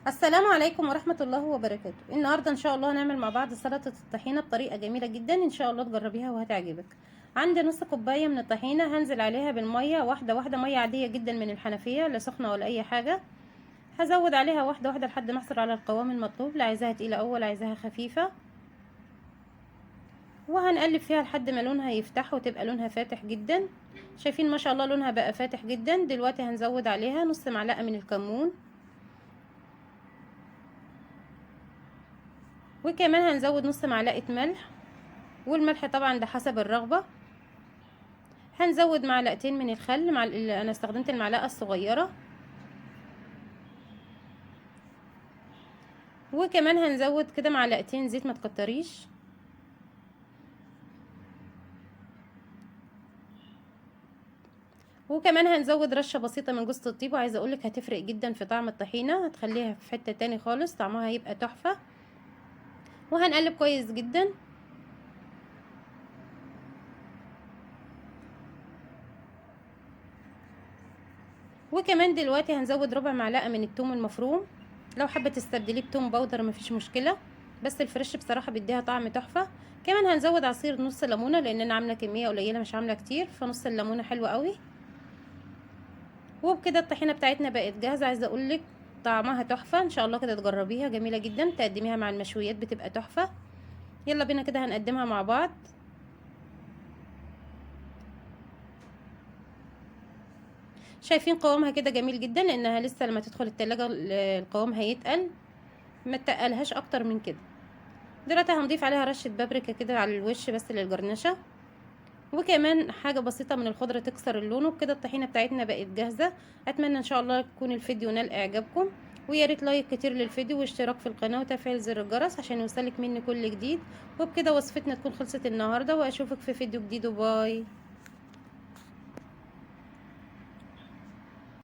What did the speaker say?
السلام عليكم ورحمة الله وبركاته. النهاردة ان شاء الله هنعمل مع بعض سلطة الطحينة بطريقة جميلة جدا، ان شاء الله تجربيها وهتعجبك. عندي نص كوباية من الطحينة هنزل عليها بالمية واحدة واحدة، مية عادية جدا من الحنفية، لا سخنة ولا اي حاجة. هزود عليها واحدة واحدة لحد ما احصل على القوام المطلوب، لا عايزاها تقيلة أو ولا عايزاها خفيفة. وهنقلب فيها لحد ما لونها يفتح وتبقى لونها فاتح جدا. شايفين ما شاء الله لونها بقى فاتح جدا. دلوقتي هنزود عليها نص معلقة من الكمون، وكمان هنزود نص معلقة ملح، والملح طبعا ده حسب الرغبة. هنزود معلقتين من الخل، انا استخدمت المعلقة الصغيرة. وكمان هنزود كده معلقتين زيت، ما تكتريش. وكمان هنزود رشة بسيطة من جوزة الطيب، وعايزة اقولك هتفرق جدا في طعم الطحينة، هتخليها في حتة تاني خالص، طعمها هيبقى تحفة. وهنقلب كويس جدا. وكمان دلوقتي هنزود ربع معلقة من التوم المفروم، لو حابة تستبدليه بتوم powder مفيش مشكلة، بس ال fresh بصراحة بيديها طعم تحفة. كمان هنزود عصير نص ليمونة، لان انا عاملة كمية قليلة مش عاملة كتير، فنص الليمونة حلوة قوي. وبكده الطحينة بتاعتنا بقت جاهزة. عايزة اقولك طعمها تحفة، ان شاء الله كده تجربيها، جميلة جدا، تقدميها مع المشويات بتبقى تحفة. يلا بينا كده هنقدمها مع بعض. شايفين قوامها كده جميل جدا، لانها لسه لما تدخل التلاجة القوام هيتقل، ما تقلهاش اكتر من كده. دلوقتي هنضيف عليها رشة بابريكا كده على الوش بس للجرنشة، وكمان حاجة بسيطة من الخضرة تكسر اللون. وبكده الطحينة بتاعتنا بقت جاهزة. اتمنى ان شاء الله يكون الفيديو نال اعجابكم، ويا ريت like كتير للفيديو واشتراك في القناة وتفعيل زر الجرس عشان يوصلك مني كل جديد. وبكده وصفتنا تكون خلصت النهاردة، واشوفك في فيديو جديد، و bye.